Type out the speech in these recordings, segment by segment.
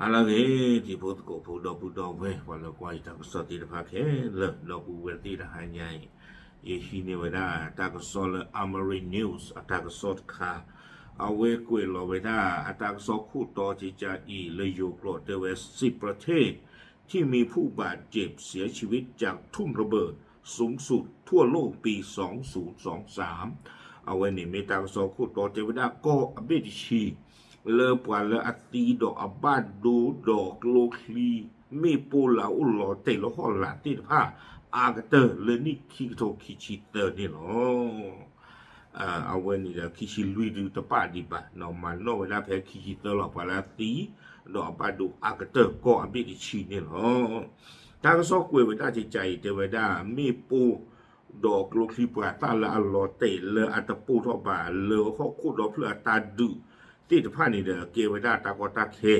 ဟါလၢအဂ့ၤ တံၤဖိသကိးဖိ ဒီပုၢ်ဒီဝဲၢ် ပှၤလၢကွၢ်ယတၢ်ကစီၣ်သ့ၣ်တဖၣ်ခဲလၢာ် ဒီပုၢ်ဝဲၢ်သ့ၣ်တဟါညါအံၤ, ယဟံးန့ၢ်ဝဲဒၣ်တၢ်ကစီၣ်လၢ Amari News အတၢ်ကစီၣ်တခါ, အဝဲကွဲးလီၤဝဲဒၣ်အတၢ်ကစီၣ်ခိၣ်တီကကးအံၤ လၢယိၤကျိာ်တဲဝဲ สิบประเทศที่มีผู้บาดเจ็บเสียชีวิตจากทุ่นระเบิด สูงสุดทั่วโลกปีสองศูนย์สองสาม အဝဲန့ၣ်မ့ၢ်တၢ်ကစီၣ်ခိၣ်တီတဲဝဲဒၣ်ကီၢ်အဘ့ၣ်တဆံ လၢပှၤလၢအသံဒီးအဘၣ်ဒိဒီးကျိချံ မ့ၣ်ပိၢ်လၢအအိၣ်လီၤတဲာ်လၢဟီၣ်လာ်သ့ၣ်တဖၣ် အါကတၢၢ်လၢနံၣ်ခံကထိခံဆံသၢန့ၣ်လီၤ. အဝဲန့ၣ်ဒီးခံဆံလွံၢ်ဒုတပာ်ဒံးဘၣ်, မၤနီၣ်ဝဲဒၣ်ဖဲခံဆံသၢလီၤ ပှၤလၢအသံ ဒီးအဘၣ်ဒိအါကတၢၢ်ကီၢ်အဘ့ၣ်တဆံန့ၣ်လီၤ. တၢ်ကစီၣ်ကွဲးဝဲဒၣ်ကကးအံၤ တဲဝဲဒၣ်မ့ၣ်ပိၢ် ဒီးကျိချံပှၤသၣ်လၢအလီၤတဲာ်လၢအတပိၢ်ထီၣ်ဘၣ် လၢဟီၣ်ခိၣ်ဒီဖျၢၣ်အတၢ်ဒုးသ့ၣ်တဖၣ်န့ၣ်ဒီး ကဲဝဲဒၣ်တၢ်ကီတၢ်ခဲ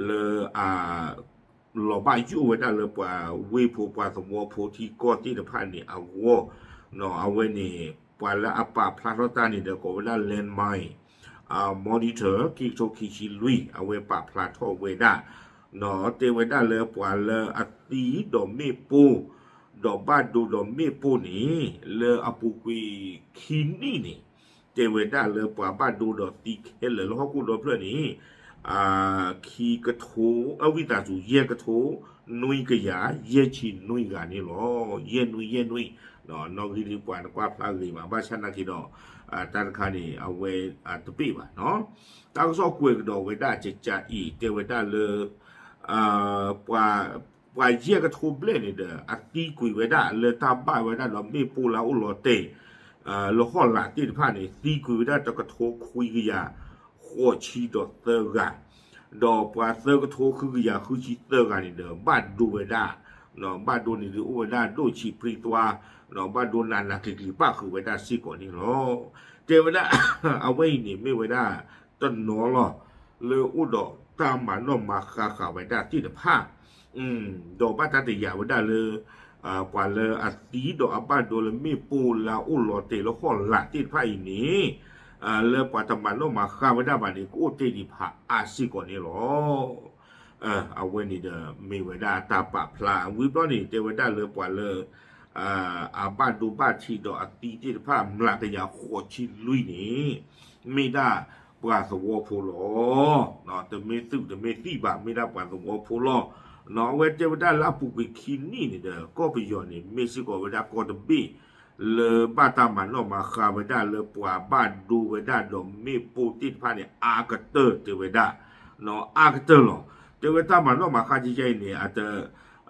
လၢအ လီၤဘၣ်ယိၣ်ဝဲဒၣ်လၢပှၤဝ့ၢ်ဖိပှၤသဝီဖိထံကီၢ်သ့ၣ်တဖၣ်န့ၣ်အဂီၢ်, အဝဲန့ၣ် ပှၤလၢအပာ်ဖျါထီၣ်တၢ်န့ၣ်ဒီး ကိးဝဲဒၣ် Landmine Monitor ခံကထိခံဆံလွံၢ် အဝဲပာ်ဖျါထီၣ်ဝဲဒၣ်, တဲဝဲဒၣ်လၢပှၤလၢအသံဒီးမ့ၣ်ပိၢ် ဒီးဘၣ်ဒိဒီးမ့ၣ်ပိၢ်န့ၣ် လၢအပူၤကွံာ်ခံနံၣ်န့ၣ် တဲဝဲဒၣ်လၢပှၤဘၣ်ဒိဒီးသံခဲလၢာ်လၢဟီၣ်ခိၣ်ဒီဖျၢၣ်န့ၣ် ခံကထိ အဝံသးစူၤ ယဲၢ်ကထိ နွံကယၤ ယဲၢ်ဆံနွံဂၤန့ၣ်လီၤ. ယဲၢ်နွံ ယဲၢ်နွံ, နီၣ်ဂံၢ်ဒ်ပှၤနကွၢ်ဖျါဂ့ၤမး ဘၣ်ဆၣ်နာ်က့ဒီး တၢ်တခါန့ၣ် အဝဲတဘ့ၣ်ဘၣ်နီၤ. တၢ်ကစီၣ်ကွဲးကဒီးဝဲဒၣ်ကကးအံၤ တဲဝဲဒၣ်လၢ ပှၤယဲၢ်ကထိဘျဲၣ်န့ၣ်ဒီး အသံကွံာ်ဝဲဒၣ်လၢတၢ်ဘၣ်ဝဲဒၣ်ဒီးမ့ၣ်ပိၢ်လၢအအိၣ်လီၤတဲာ် လၢဟီၣ်လာ်သ့ၣ်တဖၣ်န့ၣ် သံကွံာ်ဝဲဒၣ်တကထိခွံကယၤ ဃိးဆံဒီးသၢဂၤ, ဒီးပှၤသၢကထိဃုကယၤဃုဆံသၢဂၤန့ၣ်ဒီး ဘၣ်ဒိဝဲဒၣ်, ဘၣ်ဒိန့ၣ်ဒုးအိၣ်ဝဲဒၣ်ဒိၣ်ဆံးပြံသွါ, ဘၣ်ဒိနးနးကျံၤကျံၤပၣ်ဃုာ်ဝဲဒၣ်စ့ၢ်ကီးန့ၣ်လီၤ. တဲဝဲဒၣ် အဝဲအံၤန့ၣ်မ့ၢ်ဝဲဒၣ်တနီၤလီၤ လၢအိၣ်ဒီးတၢ်မၤနီၣ်မၤဃါဃာ်ဝဲဒၣ်သ့ၣ်တဖၣ် ဒီးဘၣ်တၢ်တယာ်ဝဲဒၣ်လၢ ပှၤလၢအသံဒီးအဘၣ်ဒိလၢမ့ၣ်ပိၢ်လၢအအိၣ်လီၤတဲာ်လၢဟီၣ်လာ်သ့ၣ်တဖၣ်အံၤန့ၣ် လၢပှၤတမၤနီၣ်မၤဃါဝဲဒၣ်ဘၣ်န့ၣ် ကအိၣ်တ့ၢ်ဒံးဖးအါစ့ၢ်ကီးန့ၣ်လီၤ. အဝဲန့ၣ်ဒီးမ့ၢ်ဝဲဒၣ်တၢ်ပာ်ဖျါ ဝံၤဘျီန့ၣ် တဲဝဲဒၣ်လၢပှၤလၢ အဘၣ်ဒိဘၣ်ထံးဒီးအသံသ့ၣ်တဖၣ် မျးကယၤဃိးဆံလွံၢ်န့ၣ် မ့ၢ်ဒၣ်ပှၤသဝီဖိလီၤ. တမ့ၢ်သုးတမ့ၢ်သံၣ်ဘၣ် မ့ၢ်ဒၣ်ပှၤသဝီဖိလီၤ. အဝဲတဲဝဲဒၣ်လၢအပူၤကွံာ်ခံနံၣ်န့ၣ်ဒီး ကီၢ်ပယီၤန့ၣ် မ့ၢ်စ့ၢ်ကီးဝဲဒၣ်ကီၢ်တဘ့ၣ် လၢဘၣ်တၢ်မၤနီၣ်မၤဃါဝဲဒၣ်လၢပှၤဘၣ်ဒိဝဲဒၣ်ဒီးမ့ၣ်ပိၢ်သ့ၣ်တဖၣ်န့ၣ် အါကတၢၢ်တဲဝဲဒၣ် အါကတၢၢ်လီၤ. တဲဝဲတၢ်မၤနီၣ်မၤဃါကကဲအံၤန့ၣ် အတ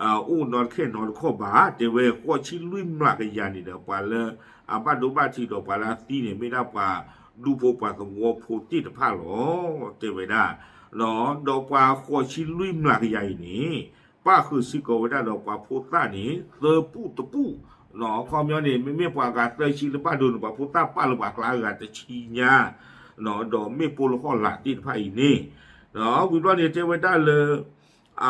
အိၣ်နီတခဲနီတခီၣ်ဘၣ် တဲဝဲဃိးဆံလွံၢ်မျးကယၤန့ၣ်ဒီး ပှၤလၢအဘၣ်ဒိဘၣ်ထံးဒီးပှၤလၢအသံန့ၣ် မ့ၢ်ဒၣ်ပှၤဒူဖိပှၤသဝီဖိသ့ၣ်တဖၣ်လီၤ တဲဝဲဒၣ်. ဒီးပှၤဃိးဆံလွံၢ်မျးကယၤအံၤန့ၣ် ပၣ်ဃုာ်စ့ၢ်ကီးဝဲဒၣ်ဒီးပှၤဖိသၣ်န့ၣ် သၢပူၣ်တပူၣ်, အခီပညီန့ၣ် မ့မ့ၢ်ပှၤဂၤသၢဆံလၢဘၣ်ဒိန့ၣ် ပှၤဖိသၣ်ပၣ်လၢပှၤကျါအဂၤတဆံညါ ဒီးမ့ၣ်ပိၢ်လၢဟီၣ်လာ်သ့ၣ်တဖၣ်အံၤန့ၣ် ဝံၤဘျီန့ၣ် တဲဝဲဒၣ်လၢ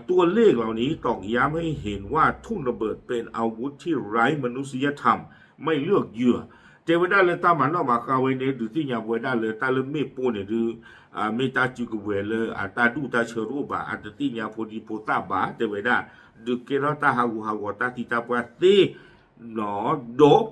ตัวเลขเหล่านี้ตอกย้ำให้เห็นว่าทุ่นระเบิดเป็นอาวุธที่ไร้มนุษยธรรม ไม่เลือกเหยื่อ တဲဝဲဒၣ်လၢတၢ်မၤနီၣ်မၤဃါဝဲန့ၣ် ဒုးသ့ၣ်ညါပဝဲဒၣ်လၢတၢ်လၢမ့ၣ်ပိၢ်န့ၣ်ဒုး မ့ၢ်တၢ်စုကဝဲၤလၢအတၢ်ဒူၣ်တၢ်ဆၢတအိၣ်ဘၣ် အတသ့ၣ်ညါဖိဒံဖိသၣ်ဘၣ် တဲဝဲဒၣ် ဒုးကဲထီၣ်တၢ်ဟးဂူာ်ဟးဂီၤတၢ်သံတၢ်ပှၢ်သ့ ဒီး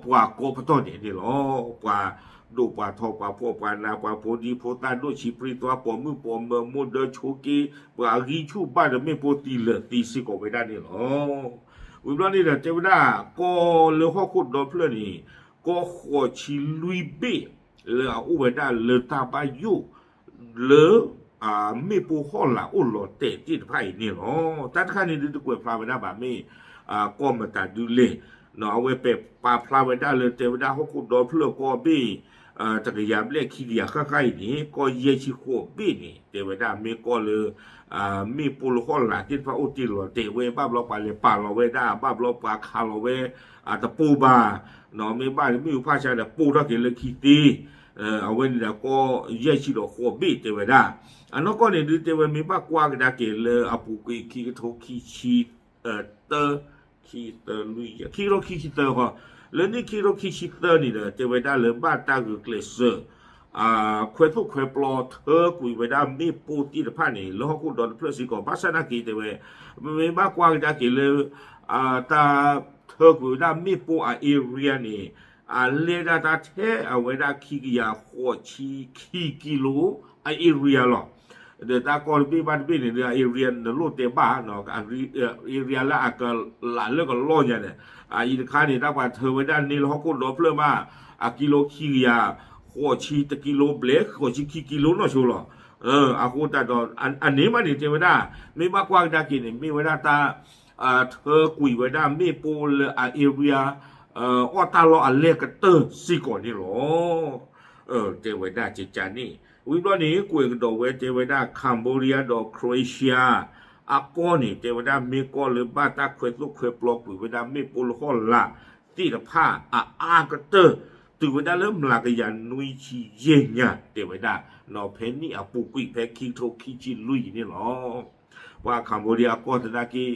ပှၤကိးပတီၢ်ဒဲးန့ၣ်လီၤ. ပှၤဒိၣ်ပှၤထီ ပှၤဖှီၣ်ပှၤနး ပှၤဖိဒံဖိသၣ် ဒိၣ်ဆံးပြံသွါ ပိာ်မုၣ်ပိာ်မၢၤ မိၢ်ဒၢဆိးက့ ပှၤအဂံၢ်ဆူၣ်ဘၣ်ဒီးမ့ၣ်ပိၢ်သံလၢာ်သံစ့ၢ်ကီးဝဲဒၣ်န့ၣ်လီၤ. ဝံၤဘျီန့ၣ်ဒီး တဲဝဲဒၣ် ကီၢ်လၢဟီၣ်ခိၣ်ဒီဖျၢၣ်န့ၣ် ကီၢ်ဃိးဆံလွံၢ်ဘ့ၣ် လၢအအိၣ်ဝဲဒၣ်လၢတၢ်ဘၣ်ယိၣ် လၢ မ့ၣ်ပိၢ်ဟီၣ်လာ်အိၣ်လီၤတဲာ်သ့ၣ်တဖၣ်အံၤန့ၣ်လီၤ. တၢ်တခါန့ၣ်ဒုးတကွဲးဖျါဝဲဒၣ်ဘၣ်မ့ၢ် ကီၢ်မတၤဒုလဲၣ်, အဝဲပဲာ်ပာ်ဖျါဝဲဒၣ်လၢတဲဝဲဒၣ်ဟီၣ်ခိၣ်ဒီဖျၢၣ်ကီၢ်ဘ့ၣ် တကယၤဘျဲၣ်ခံကယၤဃၣ်ဃၣ်အံၤန့ၣ် ကီၢ်ယဲၢ်ဆံဃိးဘ့ၣ်န့ၣ် တဲဝဲဒၣ်မ့ၢ်ကီၢ်လၢ မ့ၣ်ပိၢ်လၢဟီၣ်လာ်သ့ၣ်တဖၣ်အိၣ်တ့ၢ်လီၤတဲာ်ဝဲ ဘၣ်ဘျီပှၤလဲၤပာ်လီၤဝဲဒၣ် ဘၣ်ဘျီပှၤခးလီၤဝဲ အတပိၢ်ဘၣ်, မ့ၢ်ဘၣ်မ့ၣ်အူဖၣ်ဆါဒီးပိၢ်ထီၣ်က့ၤလၢခံသ့ အဝဲန့ၣ်ဒီးကီၢ်ယဲၢ်ဆံဒီးဃိးဘ့ၣ်တဲဝဲဒၣ်, အနီၢ်ကီၢ်န့ၣ်ဒုးတဲဝဲမ့ၢ်ဘၣ်ကွၢ်ကဒါက့ၤလၢအပူၤကွံာ်ခံကထိခံဆံ တၢ ခံသၢလွံၢ်ယဲၢ် ခံကထိခံဆံသၢဃီ, လၢနံၣ်ခံကထိခံဆံသၢန့ၣ်ဒီး တဲဝဲဒၣ်လၢဘၣ်တၢ်ဂုာ်ကျဲးစၢး ခွဲးသိၣ်ခွဲးပျီထၢကွံာ်ဝဲဒၣ်မ့ၣ်ပိၢ်သ့ၣ်တဖၣ်န့ၣ် လၢဟီၣ်ခိၣ်ဒီတဖျၢၣ်စ့ၢ်ကီး ဘၣ်ဆၣ်သနာ်က့တဲဝဲ ပမ့ၢ်ဘၣ်ကွၢ်ကဒါက့ၤလၢ တၢ်ထၢကွံာ်ဝဲဒၣ်မ့ၣ်ပိၢ်အ area န့ၣ် အလဲၢ်ဒၣ်တၢ်ထဲအဝဲဒၣ်ခံကယၤဃိးဆံခံကံလိအ area လီၤ. ဒီးတၢ်ကီၢ်တဘ့ၣ်ဘၣ်တဘ့ၣ်န့ၣ် ဒီး area နလိၣ်တဲဘၣ် area လၢအကလးလၢကလီၢ်ညါန့ၣ် အအံၤတခါန့ၣ် တၢ်ပှၤထၢဝဲဒၣ်န့ၢ်လၢဟီၣ်ခိၣ်ဒီဖျၢၣ်မး အကံလိခံကယၤ ဃိးဆံတကံလိဘျဲၣ် ဃိးဆံခံကံလိနီၢ်ဆိလီၤ. အဃိသတးဒီး အန့ၣ်မးန့ၣ်တဲဝဲဒၣ် မ့ၢ်ဘၣ်ကွၢ်ကဒါက့ၤန့ၣ် မ့ၢ်ဝဲဒၣ်တၢ် ထၢကွံာ်ဝဲဒၣ်မ့ၣ်ပိၢ်လၢအ area အီၣ်တၢ်လီၢ်အလဲၢ်ကတၢၢ်စ့ၢ်ကီးန့ၣ်လီၤ. တဲဝဲဒၣ်ကကန့ၣ် ဝံၤဘျီန့ၣ် ကွဲးကဒီးဝဲတဲဝဲဒၣ် Cambodia ဒီး Croatia အကီၢ်န့ၣ် တဲဝဲဒၣ်မ့ၢ်ကီၢ်လၢဘၣ်တၢ်ခွဲးသိၣ်ခွဲးပျီကွံာ်ဝဲဒၣ်မ့ၣ်ပိၢ်လၢဟီၣ်လာ်သ့ၣ်တဖၣ်အအါကတၢၢ် တုၤဝဲဒၣ်လၢမျးကယၤနွံဆံယဲၢ်ညါ တဲဝဲဒၣ် ဖဲနံၣ်အပူၤကွံာ်ဖဲခံကထိခံဆံလွံၢ်အံၤန့ၣ်လီၤ. ပှၤ Cambodia အကီၢ်သနာ်က့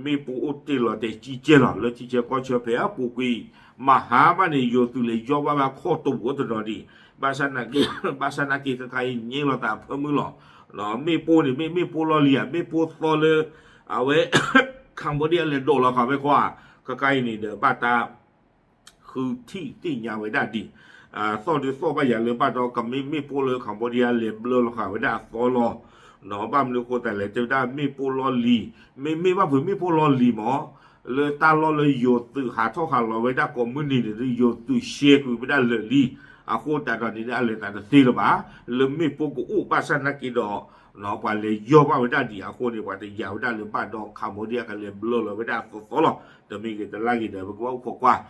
မ့ၣ်ပိၢ်အိၣ်တ့ၢ်လီၤတဲာ်ကံကဲလီၤ လၢထံဆၢကီၢ်ဆၢဖဲအပူၤကွံာ် မဟါမးန့ၣ် ယိၤသုးလဲၤယီၢ်ဘၣ်ဝဲခီၣ်တဝီတနီၤဒံး ဘၣ်ဆၣ်သနာ်က့ ဘၣ်ဆၣ်သနာ်က့ခဲခါအံၤ ညဲလီၤသးအဖၢမုၢ်လီၤ. မ့ၣ်ပိၢ်န့ၣ် မ့မ့ၣ်ပိၢ်လီၢ်လံၤဧါ မ့ၣ်ပိၢ်သီလၢ အဝဲ Cambodia လဲၤဒိးလီၤဃာ်ဝဲခီဧါ ခဲခါအံၤန့ၣ်ဒီး ဘၣ်တၢ် ဃုထံၣ်သ့ၣ်ညါဝဲဒၣ်ဒံး သီၣ်ဒုးသီၣ်ဘၣ်ယၤလၢဘၣ်ဒီးကမ့ၢ်မ့ၣ်ပိၢ်လၢ Cambodia လဲၤဘျၢလီၤဃာ်ဝဲဒၣ်အသီလီၤ. ဘၣ်မနုၤအဃိသတးလဲၣ် တဲဝဲဒၣ်မ့ၣ်ပိၢ်လီၢ်လံၤ မ့မ့ၢ်ဘၣ်ဖုးမ့ၣ်ပိၢ်လီၢ်လံၤမး လၢတၢ်လီၢ်လၢယိၤသုးဟးထီၣ်ဟးလီၤဝဲဒၣ်ကိးမုၢ်နံၤန့ၣ်ဒီး ယိၤသုးရှဲကွံာ်ဝဲဒၣ်လၢာ်လံ အဃိသတးဒီးန့ၣ် အလဲၤသးတသ့လၢၤဘၣ် လၢမ့ၣ်ပိၢ်ကအိၣ်ဘၣ်ဆၣ်သနာ်က့ဒီး ပှၤလဲၤယီၢ်ဘၣ်ဝဲဒၣ်ဒံးအဃိန့ၣ် ပှၤတယာ်ဝဲဒၣ်လၢၤဘၣ်ဒီး Cambodia ကလဲၤဘျၢလီၤဝဲဒၣ်အသီသီလီၤ. တမ့ၢ်ဂ့ၤတလါဂ့ၤဒီး ပကဘၣ်အိၣ်ခိးကွၢ်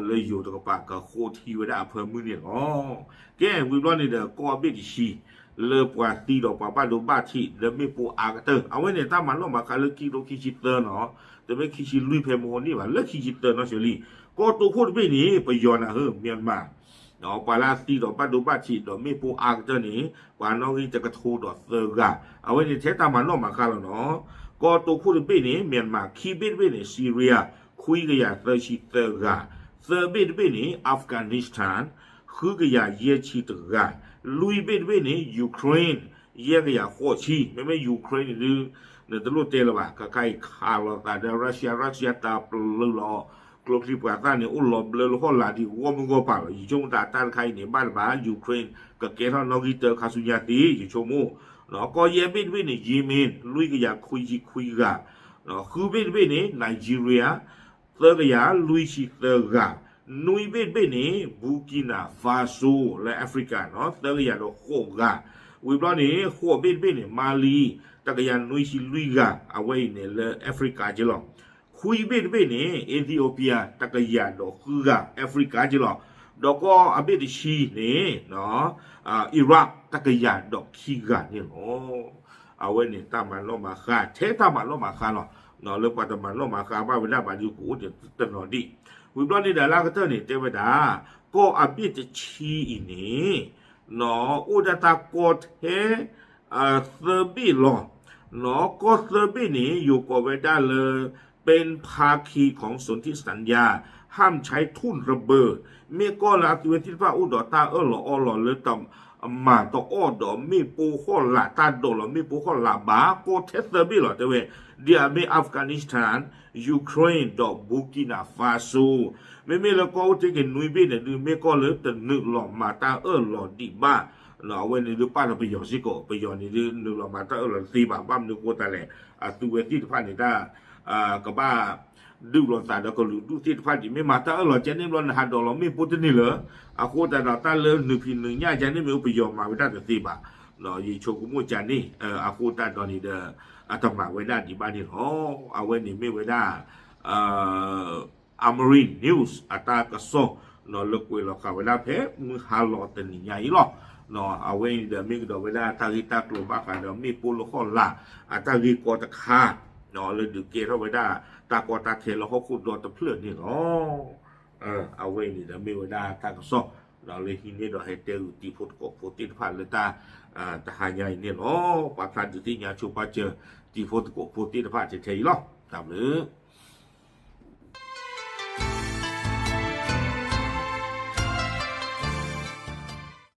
လၢယိၤတကပၤကဃိထံဝဲဒၣ်အဖၢမုၢ်န့ၣ်လီၤ. ကဲ ဝံၤဘျီန့ၣ်ဒီး ကီၢ်အဘ့ၣ်တဆံ လၢပှၤသံဒီးပှၤဘၣ်ဒိဘၣ်ထံးလၢမ့ၣ်ပိၢ်အါကတၢၢ် အဝဲန့ၣ်တၢ်မၤနီၣ်မၤဃါလၢခံကထိခံဆံသၢနီၤ တမ့ၢ်ခံဆံလွံၢ်ဖဲမဟိန့ၣ်ဘၣ် လၢခံဆံသၢနီၤ စၢၤလံ ကီၢ်တိခိၣ်တဘ့ၣ်န့ၣ် ပယီၤနၤဧၢ Myanmar ပှၤလၢအသံဒီးဘၣ်ဒိဘၣ်ထံးဒီးမ့ၣ်ပိၢ်အါကတၢၢ်န့ၣ် ပှၤနီၣ်ဂံၢ်တကထိဒီးသၢဂၤ အဝဲန့ၣ်ထဲတၢ်မၤနီၣ်မၤဃါလီၤနီၤ. ကီၢ်တိခိၣ်တဘ့ၣ်န့ၣ် Myanmar ခံဘ့ၣ်တဘ့ၣ်န့ၣ် Syria ခွံကယၤသၢဆံသၢဂၤ သၢဘ့ၣ်တဘ့ၣ်န့ၣ် Afghanistan ဃုကယၤယဲၢ်ဆံတဂၤ လွံၢ်ဘ့ၣ်တဘ့ၣ်န့ၣ် Ukraine ယဲၢ်ကယၤဃိးဆံ မ့မ့ၢ် Ukraine န့ၣ်ဒုး နတလိၣ်တဲလၢၤဘၣ် ခဲခါအံၤခးလိာ်သးဒီး Russia Russia တၢ်ပျုၤလီၤ ကျိချံပှၤသၣ်န့ၣ် အိၣ်လီၤဘျၢလၢဟီၣ်လာ်ဒံးဂီၢ်မုၢ်ဂီၢ်ပၤလီၤ. ယဆိကမိၣ်တၢ်တခါအံၤန့ၣ် ဘၣ်တဘၣ် Ukraine ကကဲထီၣ်နီၣ်ဂံၢ်တၢခါဆူညါသ့ ယဆိကမိၣ် ကီၢ်ယဲၢ်ဘ့ၣ်တဘ့ၣ်န့ၣ် Yemen လွံၢ်ကယၤခွံဆံခွံဂၤ ဃုဘ့ၣ်တဘ့ၣ်န့ၣ် Nigeria သၢကယၤလွံၢ်ဆံသၢဂၤ နွံဘ့ၣ်တဘ့ၣ်န့ၣ် Burkina Faso လၢ Africa နီၤ သၢကယၤဒီးဃိးဂၤ ဝံၤဘျီန့ၣ် ဃိးဘ့ၣ်တဘ့ၣ်န့ၣ် Mali တကယၤနွံဆံလွံၢ်ဂၤ အဝဲအံၤန့ၣ်လၢ Africa က့လီၤ. ခွံဘ့ၣ်တဘ့ၣ်န့ၣ် Ethiopia တကယၤဒီးဃုဂၤ Africa က့လီၤ. ဒီးကီၢ်အဘ့ၣ်တဆံန့ၣ် Iraq တကယၤဒီးခံဂၤန့ၣ်လီၤ. အဝဲန့ၣ်တၢ်မၤနီၣ်မၤဃါ ထဲတၢ်မၤနီၣ်မၤဃါလီၤ. လၢပှၤတမၤနီၣ်မၤဃါဘၣ်ဝဲဒၣ်ဘၣ်ဒုးကအိၣ်တနီၤဒံး ဝံၤဘျီန့ၣ်ဒီးလၢအကတၢၢ်န့ၣ် တဲဝဲဒၣ် ကီၢ်အဘ့ၣ်တဆံအံၤန့ၣ် အိၣ်ဒၣ်တၢ်ကီၢ်ထဲ သၢဘ့ၣ်လီၤ. ကီၢ်သၢဘ့ၣ်န့ၣ် ယိၤကိးဝဲဒၣ်လၢ ပၢၣ်ဖါခံ ของสนธิสัญญา ห้ามใช้ทุ่นระเบิด မ့ၢ်ကီၢ်လၢအသုဝဲသ့ၣ်တဖၣ်အိၣ်ဒီးတၢ်အၢၣ်လီၤအီလီၤလၢတမၤတအီၣ်ဒီးမ့ၣ်ပိၢ်ဟီၣ်လာ် တၢ်ဒိးလီၤမ့ၣ်ပိၢ်ဟီၣ်လာ်ဘၣ် ကီၢ်ထဲသၢဘ့ၣ်လီၤ တဲဝဲ ဒ်အမ့ၢ် Afghanistan, Ukraine ဒီး Burkina Faso မ့မ့ၢ်လၢကီၢ်အိၣ်တ့ၢ်က့ၤနွံဘ့ၣ်န့ၣ်ဒုး မ့ၢ်ကီၢ်လၢတနုာ်လီၤမၤတၢ်အၢၣ်လီၤဒံးဘၣ် အဝဲန့ၣ်ဒုးပာ်လီၤပယီၤစ့ၢ်ကီး ပယီၤန့ၣ်ဒုးနုာ်လီၤမၤတၢ်အၢၣ်လီၤတသ့ဘၣ် ဘၣ်မနုၤအဃိသတးလဲၣ် အသုဝဲသ့ၣ်တဖၣ်န့ၣ်တၢ် ကဘၣ်ဒုးလိာ်သးဒီးကလုာ်ဒူၣ်သ့ၣ်တဖၣ်ဒ်မ့ၢ်မၤတၢ်အၢၣ်လီၤကန့ၣ်ဘျီ နဟးဒိးလီၤမ့ၣ်ပိၢ်တန့ၢ်လၢၤ အဃိသတးဒီးတၢ်လၢနုာ်ဖံးနုာ်ညၣ်ကန့ၣ်မ့ၢ်အိၣ်ပယီၤမၤဝဲဒၣ်တသ့ဘၣ် ယဆိကမိၣ်ကန့ၣ် အဃိသတးဒီးန့ၣ်ဒီး အတမၤဝဲဒၣ်ဒံးဘၣ်န့ၣ်လီၤ. အဝဲန့ၣ်မ့ၢ်ဝဲဒၣ် Amharic News အတၢ်ကစီၣ် လၢကွဲးလီၤဃာ်ဝဲဒၣ်ဖဲမုၢ်ဟါလီၤတနံၤညါအံၤလီၤ. အဝဲအံၤဒီးမ့ၢ်ကဒီးဝဲဒၣ်တၢ်ဂ့ၢ်တၢ်ကျိၤဘၣ်ဃးဒီးမ့ၣ်ပိၢ်လၢဟီၣ်လာ် အတၢ်ဂ့ၢ်ကီတခါ လၢဒုးကဲထီၣ်ဝဲဒၣ်တၢ်ကီတၢ်ခဲလၢဟီၣ်ခိၣ်ဒီတဖျၢၣ်န့ၣ်လီၤ. အဝဲအံၤန့ၣ်ဒီးမ့ၢ်ဝဲဒၣ်တၢ်ကစီၣ် လၢဟံးန့ၢ်ဒီးဟဲတဲဂုာ်တံၤဖိသကိးဖိသ့ၣ်တဖၣ်လၢတၢ် တဟါညါအံၤန့ၣ်လီၤ. ပှၤဖျါဒုးသ့ၣ်ညါဆိပာ်စၢၤ တံၤဖိသကိးဖိသ့ၣ်တဖၣ်ထဲထဲအံၤလီၤ. တၢ်ဘျုး